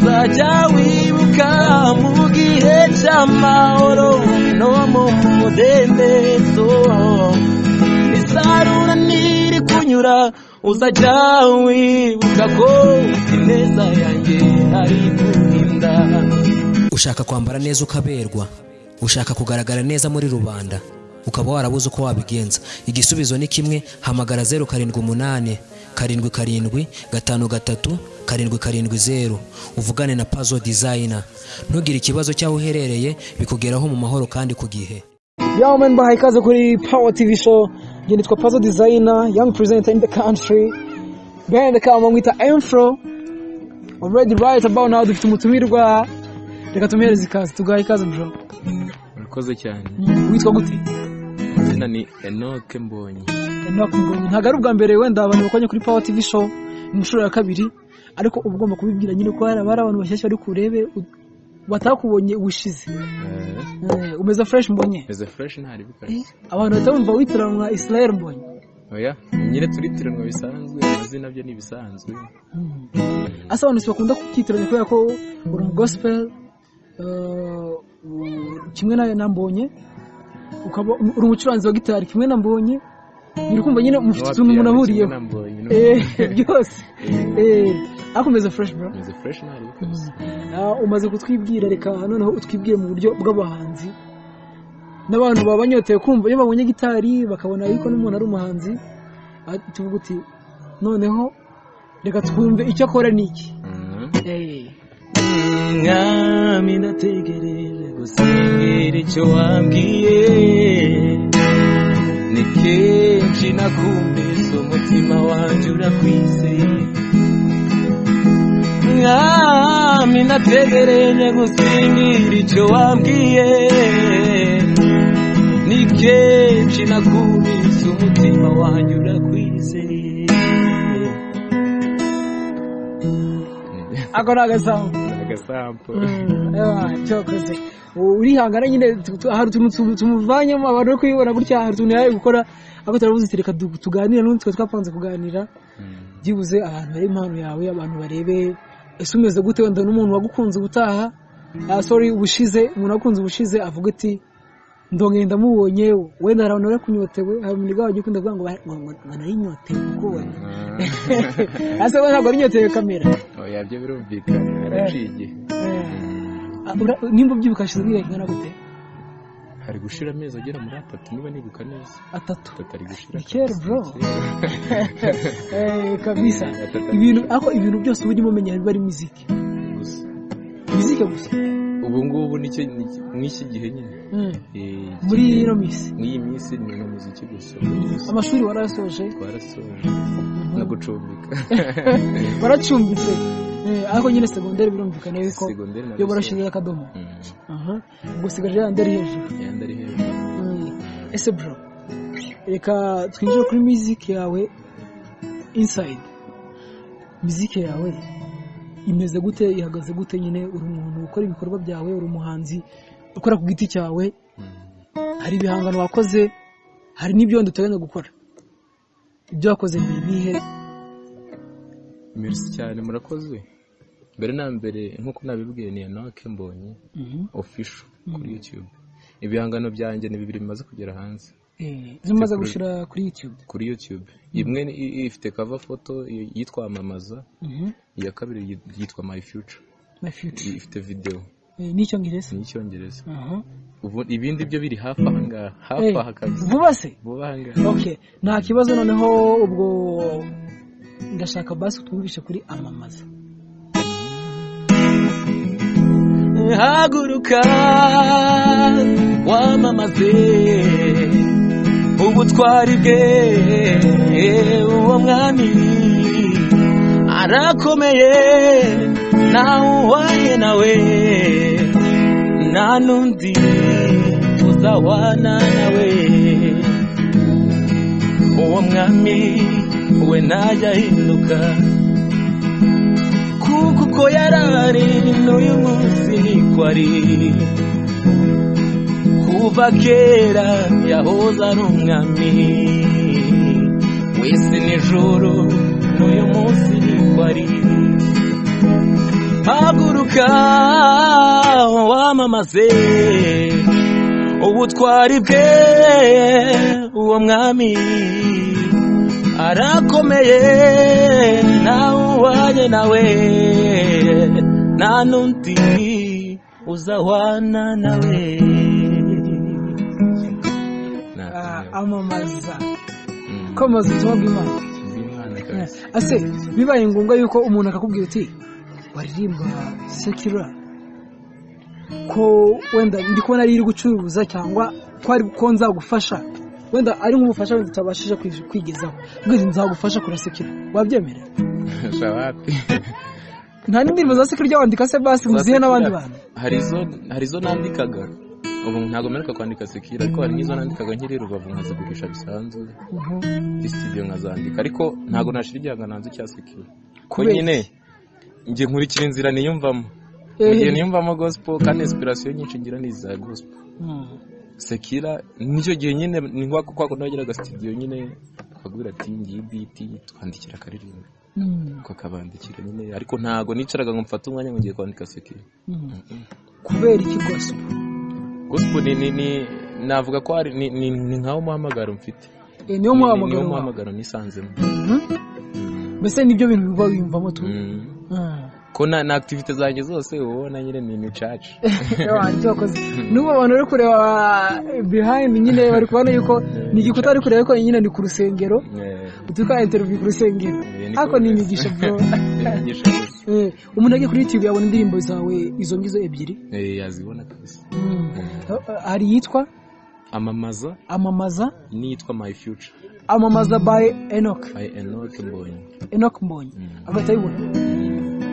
Uzajya wibuka mu gihe cy'amahoro no mu mudendezo, isarura niri kunyura, uzajya wibuka ko ineza yanjye ari kurinda. Ushaka kwambara neza ukaberwa, ushaka kugaragara neza muri rubanda, ukaba warabuze uko wabigenza? Igisubizo ni kimwe: hamagara 0787753770, uvugane na Pazo Designer. Ntugire ikibazo cy'aho uherereye, bikugeraho mu mahoro kandi ku gihe. Yo man, bahaye ikaze kuri Power TV Show. Njye nitwa Puzzle Designer, young presenter in the country. Behind the camera mwita Enfro. Already right about now dufite umutumirwa. Reka tumuhereze ikaze, tugahe ikaze, bro. Urakoze cyane. Witwa gute? Amazina ni Enoch Mbonyi. Enoch Mbonyi. Ntabwo ari ubwa mbere wenda abantu bakonye kuri Power TV Show, ni inshuro ya kabiri, ariko uba ugomba kubibwira nyine ko hari abari abantu bashyashya bari kurebe batakubonye ubushize. Umeze fresh, Mbonye? Meze fresh, ntari bikaze. Abantu bahita bumva witiranwa Israel Mbonyi. Oya, nyine turitiranwa bisanzwe, amazina byo ni ibisanzwe. Asa abantu si bakunda kubyitiranya kubera ko uri mu gospel, kimwe na Mbonye, ukaba uri umucuranzi wa gitari kimwe na Mbonye. Nyiri kumva nyine mufite utuntu umuntu ahuriyeho. Kimwe na Mbonyi. Byose. Ariko umeze fresh, bro? Meze fresh, ntari bikaze. Ah, umaze kutwibwira, reka noneho utwibwire mu buryo bw'abahanzi n'abantu baba banyotewe kumva iyo babonye gitari bakabona yuko n'umuntu ari umuhanzi. Ah, tuvuga uti noneho reka twumve icyo akora ni iki. Mwami, ndategereje gusengera icyo wambwiye. Ni kenshi nakumvise, umutima wanjye urakwizeye. Mwami, ndategereje gusingira icyo wambwiye. Ni kenshi nakumvise, umutima wanjye urakwizeye. Ako ni agasambu. Agasampo. Cyokoze urihangana nyine, hari utuntu tumuvanyemo abantu bari kuyibona gutya, hari utuntu yaje gukora, ariko turabuze uti reka tuganire n'undi twari twapanze kuganira, byibuze abantu barebe impano yawe, abantu barebe ese umeze gute. Wenda n'umuntu wagukunze ubutaha, ah, sorry, ubushize, umuntu wagukunze ubushize avuga ati ndongeye ndamubonye. Wenda hari abantu bari kunyotewe, hari umuntu wagiye ukunda kuvuga ngo ngo narinyotewe kukubona. Ese we ntabwo warinyotewe kamera? Oya, byo birumvikana, haraciye igihe. Ah, nimba ubyibuka hashize nk'igihe kingana gute? Hari gushira amezi agera muri 3 niba nibuka neza. 3? 3 ari gushira. Ni kera, bro. Kabisa. 3 ari Ibintu gushira. ariko ibintu byose uba urimo umenya biba ari muziki Gusa. Muziki gusa. Ubu ngubu nicyo mw'iki gihe nyine. Iki Muri gihe- ino minsi. Mw'iyi minsi ni umuziki gusa. Amashuri warayasoje? Twarasoje no gucumbika. Waracumbitse. Ariko nyine segonderi birumvikana yuko Segonderi yo narasoje. warashyizeho akadomo. Aha, ubwo usigaje yandi ari hejuru. Yandi ari hejuru. Ese bro, reka twinjire kuri music yawe inside. Music yawe imeze gute, ihagaze gute? Nyine uri umuntu ukora ibikorwa byawe, uri umuhanzi ukora ku giti cyawe, hari ibihangano wakoze, hari n'ibyo wenda uteganya gukora. Ibyo wakoze ni ibihe? Merci cyane, murakoze. Mbere na mbere, nk'uko nabibwiye, ni Enoch Mbonyi Official kuri YouTube. Ibihangano byanjye ni bibiri bimaze kugera hanze. Zimaze gushyira kuri YouTube? Kuri YouTube. Imwe ifite cover photo yitwa Amamaza, iya kabiri yitwa My Future. My Future. Ifite video. N'icyongereza? Ni icyongereza. Aha. Ubu ibindi byo biri hafi aha ngaha, hafi aha kabisa. Vuba se? Vuba aha ngaha. Okay, nta kibazo. Noneho ubwo ndashaka basi utwumvishe kuri Amamaza. Haguruka wamamaze ubutwari bwe, uwo mwami arakomeye, ntawe uhwanye nawe, nta n'undi uzahwana nawe. Uwo mwami we ntajya ahinduka, kuko uko yarari n'uyu munsi niko ari. Kuva kera yahoze ari umwami wese n'ijuru, n'uyu munsi niko ari. Haguruka. Haguruka wamamaze ubutwari bwe, uwo mwami arakomeye, nawe uhwanye nawe nta n'undi uzahwana nawe. Amamaza kwamamaza ubutumwa bw'Imana. Bw'Imana kabisa. Ase bibaye ngombwa yuko umuntu akakubwira uti waririmba secular, ko wenda ndi kubona ari iri gucuruza, cyangwa ko ari ko nzagufasha, wenda ari nk'ubufasha wenda utabashije kwigezaho, ubwo nzagufasha kuri secular, wabyemera? Shawapi. Nta n'indirimbo za secular ujya wandika se basi muzihe n'abandi bantu? Hari izo nandikaga, ubu ntabwo mperuka kwandika secular, ariko hari n'izo nandikaga nkiri Rubavu nkazigurisha bisanzwe muri studio nkazandika, ariko ntabwo nashira igihangano hanze cya secular ko nyine njye nkurikira inzira niyumvamo. Mu gihe niyumvamo gospel, kandi inspiration nyinshi ngira ni iza gospel. Secular nicyo gihe nyine ni nko kwa kundi wageraga studio nyine tukagura ati ngiyi beat, twandikira akaririmbo kakabandikira nyine, ariko ntago nicaraga ngo mfate umwanya ngo ngiye kwandika secular. Kubera iki gospel? Gospel ni navuga ko ari ni nkaho umuhamagaro mfite. Niwo muhamagaro, niwo muhamagaro nisanzemo. Mbese nibyo bintu biba wiyumvamo tu. Ko na activite zanjye zose ubona nyine ni church. N'ubu abantu bari kureba behind nyine bari kubona yuko ni igikuta, bari kureba ko nyine ni ku rusengero, utuka interview ku rusengero, ariko ni imigisha bro. Umuntu agiye kuri YouTube yabona indirimbo zawe izo ngizo ebyiri, yazibona kabisa. Hari yitwa Amamaza, Amamaza n'iyitwa My Future. Amamaza by Enoch, by Enoch Mbonyi. Enoch Mbonyi agahita ayibona.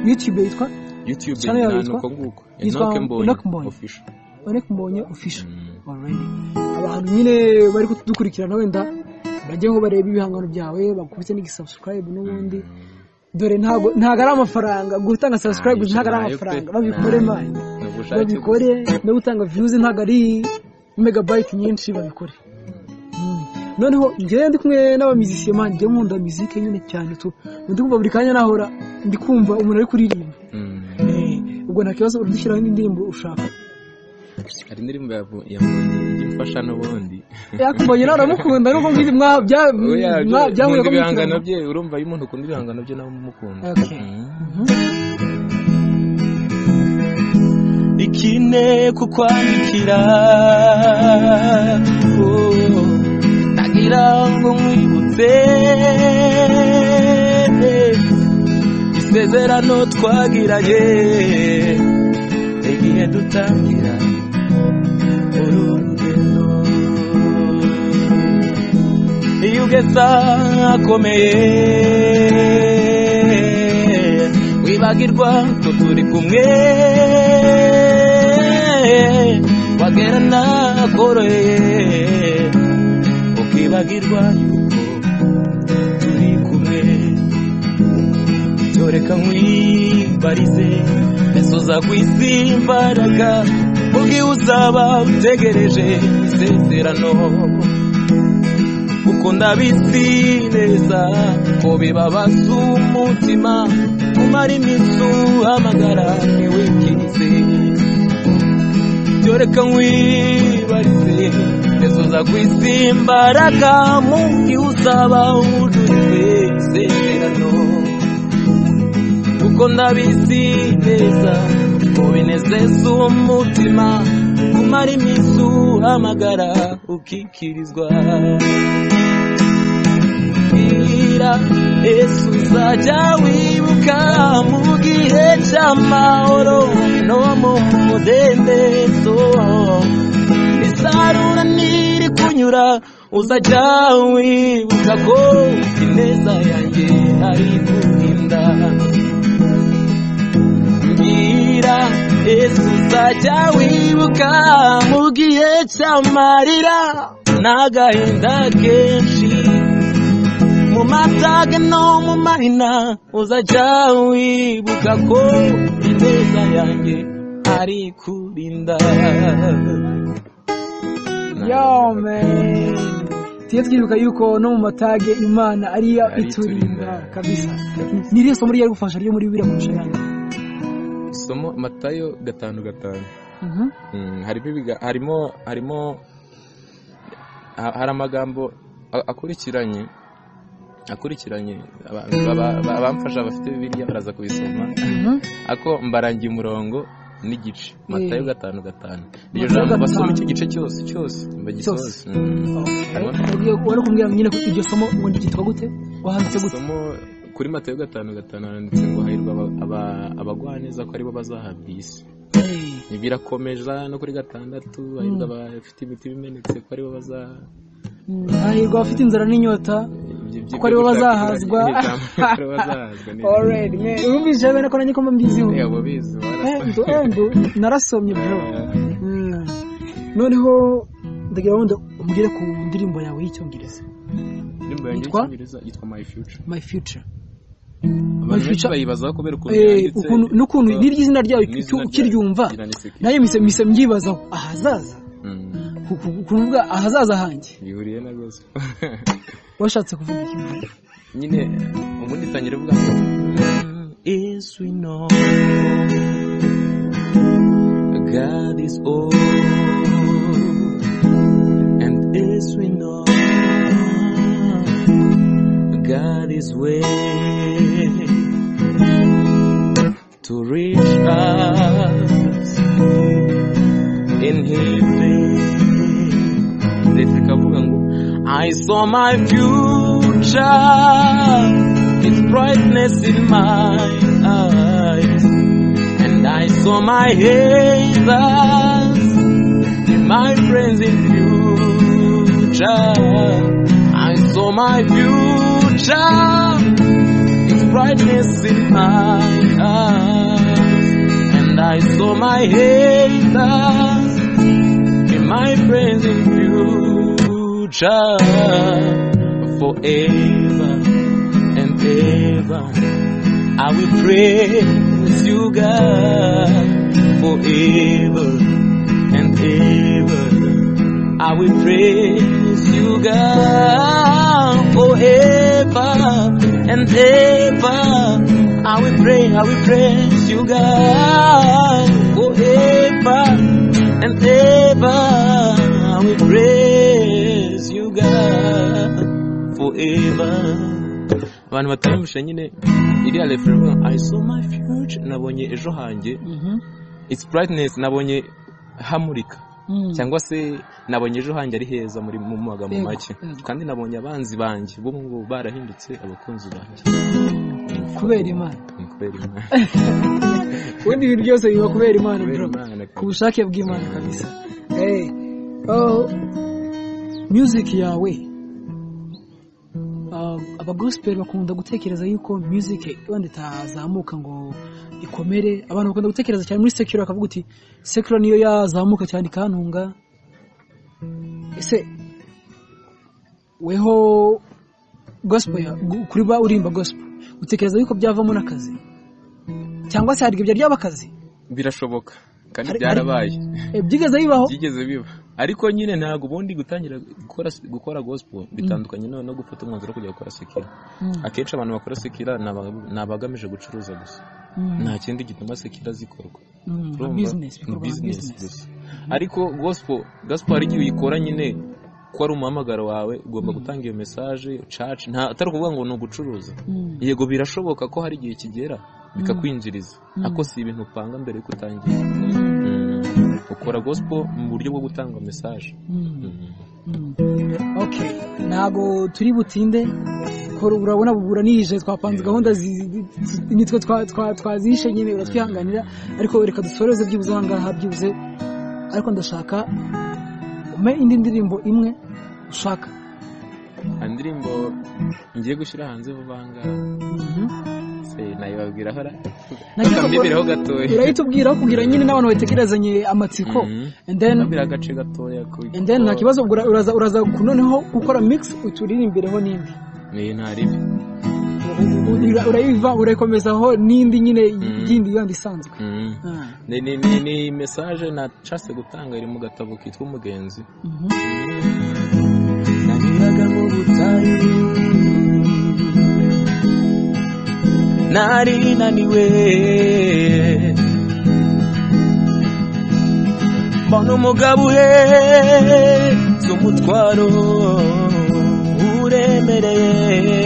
YouTube yitwa YouTube yitwa nguko Enoch Mbonyi Official. Enoch Mbonyi Official already. Abantu nyine bari kudukurikirana wenda bajye ngo barebe ibihangano byawe, bakubise n'igisubscribe n'ubundi. Dore ntago ari amafaranga gutanga subscribe, ntago ari amafaranga, babikore man, babikore no gutanga views ntago ari megabyte nyinshi, babikore. Noneho njyewe ndi kumwe n'abamizisiye man, njye nkunda muzike nyine cyane tu, ndi kumva buri kanya nahora ndi kumva umuntu ari kuririmba. Ubwo nta kibazo urudushyiraho indirimbo ushaka. Hari indirimbo ya Mbonyi imfasha n'ubundi. Yakumbonye nawe uramukunda nuko ngizi byahuye ko ibihangano bye, urumva iyo umuntu ukunda ibihangano bye nawe umukunda. Ikine kukwandikira nagira ngo nkwibutse isezerano twagiranye igihe dutangira uru rugendo. Iyo ugeze ahakomeye wibagirwa ko turi kumwe, wagera nakoroheye ukibagirwa yuko turi kumwe. Reka nkwibarize mesoza kwisi imbaraga ubwi uzaba utegereje isezerano, kuko ndabizi neza ko bibabaza umutima kumara iminsi uhamagara ntiwikirize. Reka nkwibarize mesoza kwisi imbaraga mu gihe uzaba wujuje isezerano, kuko ndabizi neza ko binezeza umutima kumara iminsi uhamagara ukikirizwa. Bwira Yesu uzajya wibuka mu gihe cy'amahoro no mu mudendezo, isarura niri kunyura uzajya wibuka ko ineza yanjye ari kurinda. Mbwira Yesu uzajya wibuka mu gihe cy'amarira n'agahinda kenshi, mu matage no mu mahina uzajya wibuka ko ineza yanjye ari kurinda. Yo man, tujye twibuka yuko no mu matage Imana ariyo iturinda kabisa. Ni irihe somo ryari gufasha ryo muri Bibiliya kurusha ayandi? Isomo Matayo 5:5. Harimo harimo hari amagambo akurikiranye abamfasha bafite Bibiliya baraza kubisoma, ako mbarangiye umurongo n'igice. Matayo 5:5. Iryo jambo basoma icyo gice cyose bagisoza. Wari kumbwira nyine ko iryo somo ngo ryitwa gute, wahanditse gute? Isomo kuri Matayo 5:5 handitse ngo hahirwa abagwaneza ko aribo bazahabwa isi. Birakomeza no kuri 6, hahirwa abafite imitima imenetse ko aribo hahirwa abafite inzara n'inyota ko aribo bazahazwa. Alright man, urumvise bene ko nanjye ko mbiziho. Narasomye bro. Noneho ndagira ngo umbwire ku ndirimbo yawe y'Icyongereza. Indirimbo yanjye y'Icyongereza yitwa My Future. My Future. Abantu benshi bayibazaho kubera ukuntu yanditse, n'ukuntu n'iryo zina ryayo ukiryumva nayo mise mbyibazaho ahazaza. Kuvuga ahazaza hanjye bihuriye na gospel. Washatse kuvuga iki nyine? Ubundi tangira uvuga ngo is we know God is all, and as we know God is way to reach us in His way. I saw my future, its brightness in my eyes, and I saw my haters, my friends in future. I saw my future, its brightness in my eyes, and I saw my haters, my friends in future. Forever and ever I will praise you, God. Forever and ever I will praise you, God. Forever and ever I will praise you, God. Forever and ever I will praise you, God. Forever. Abantu batayumvisha nyine iriya refrain, I saw my future, nabonye ejo hanjye, its brightness, nabonye hamurika, cyangwa se nabonye ejo hanjye ari heza muri mu magambo make, kandi nabonye abanzi banjye bo ngo barahindutse abakunzi banjye kubera Imana. Ubundi ibintu byose biba kubera Imana bro, ku bushake bw'Imana kabisa. Music yawe, abagospel bakunda gutekereza yuko music wenda itazamuka ngo ikomere. Abantu bakunda gutekereza cyane muri secular, bakavuga uti secular niyo yazamuka cyane ikantunga. Ese weho gospel kuri ba urimba gospel utekereza yuko byavamo n'akazi, cyangwa se hari ibyo byaba akazi? Birashoboka kandi byarabaye. Byigeze bibaho? Byigeze biba. Ariko nyine ntabwo ubundi gutangira gukora gospel bitandukanye no gufata umwanzuro wo kujya gukora secular. Akenshi abantu bakora secular ni abagamije gucuruza gusa, nta kindi gituma secular zikorwa. Business gusa. Ariko gospel hari igihe uyikora nyine ko ari umuhamagaro wawe, ugomba gutanga iyo message church, nta atari ukuvuga ngo ni ugucuruza. Yego birashoboka ko hari igihe kigera bikakwinjiriza, ariko si ibintu upanga mbere yuko utangira. Ukora gospel mu buryo bwo gutanga message. Okay, ntago turi butinde, urabona buburanije, twapanze gahunda nitwe twazishe nyine, uratwihanganira, ariko reka dusoreze byibuze aha ngaha byibuze. Ariko ndashaka umpe indi ndirimbo imwe ushaka. Indirimbo ngiye gushyira hanze vuba aha ngaha. Nayibabwira hora nabibiraho gatoya. Urayitubwira kugira nyine n'abantu batekerezanye amatsiko. And then nabira agace gatoya ku. And then nta kibazo, uraza noneho gukora mix uturirimbireho n'indi. Ni ntaribi. Urayiva urakomezaho n'indi nyine yindi yandi isanzwe. Ni message nacase gutanga iri mu gatabo kitwa Umugenzi. Nanyuraga mu butayu, nari naniwe, Mbona umugabo uhetse umutwaro uremereye.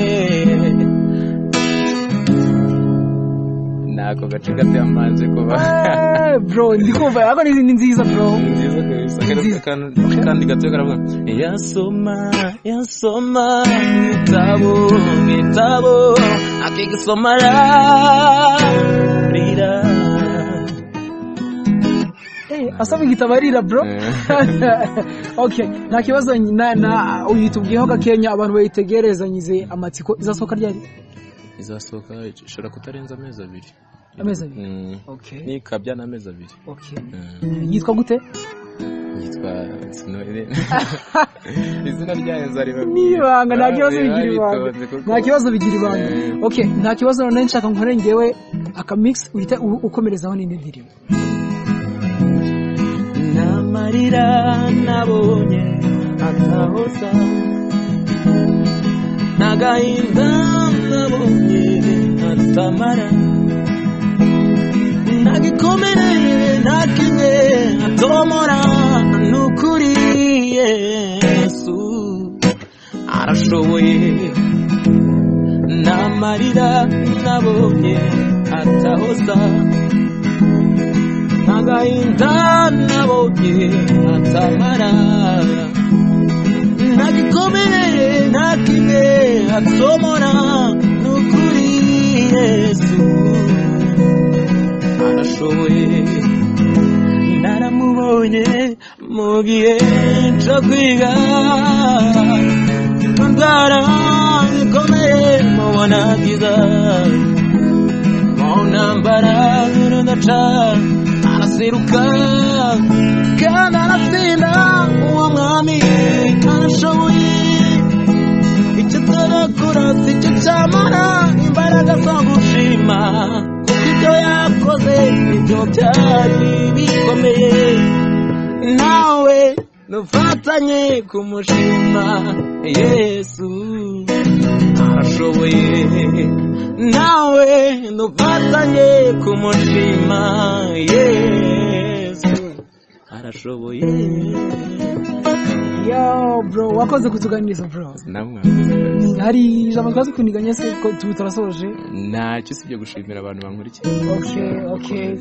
Nako gace gato yamanje kuba. Bro, ndi kumva ariko ni nziza, bro. Ni nziza kabisa. Nziza. Kandi gato karavuga: Yasoma, yasoma igitabo, igitabo akigisoma ararira. Asaba igitabo arira, bro. Okay, nta kibazo. Na uyitubwiyeho gakenya, abantu bayitegerezanyize amatsiko. Izasohoka ryari? Izasohoka, ishobora kutarenza amezi 2. Amezi 2? Mm. Okay. Nikabya n'amezi 2. Okay. Yitwa gute? Yitwa izina ryayo nzariba. Ni ibanga, nta kibazo, bigira ibanga. Nta kibazo, bigira ibanga. Okay, nta kibazo. None nshaka nkore ngewe akamix, uhite ukomerezaho n'indi ndirimbo. N'amarira nabonye atahoza, n'agahinda nabonye atamara, nta gikomere nta kimwe atomora. Nukuri Yesu arashoboye. N'amarira nabonye atahoza, n'agahinda nabonye atamara, nta gikomere nta kimwe atomora. Nukuri Yesu arashoboye. Naramubonye mu gihe cyo kwiga, indwara zikomeye mubona byiza, mu ntambara y'urudaca araseruka kandi aratsinda. Uwo mwami arashoboye. Icyo atarakora si cyo cyamara imbaraga zo gushima, kuko ibyo yakoze ibyo byari bikomeye. Nawe dufatanye kumushima, Yesu arashoboye. Nawe dufatanye kumushima, Yesu arashoboye. Yo bro, wakoze kutuganiriza, bro. Namwe mwakoze kabisa. Hari ijambo twazi kuniganya se ko tubu turasoje? Ntacyo usibye gushimira abantu bankurikiye. Okay.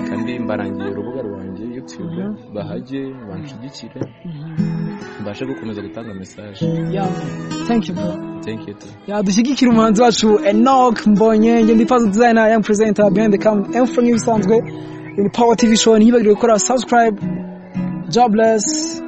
Kandi mbarangiye urubuga rwanjye YouTube, bahajye banshigikire, mbashe gukomeza gutanga message. Yeah, thank you, bro. Thank you too. Ya, dushyigikire umuhanzi wacu Enoch Mbonye. Njye ndi Puzzle Designer, young presenter behind the camera M nk'ibisanzwe in Power TV Show. Ntibagire gukora subscribe. Jobless.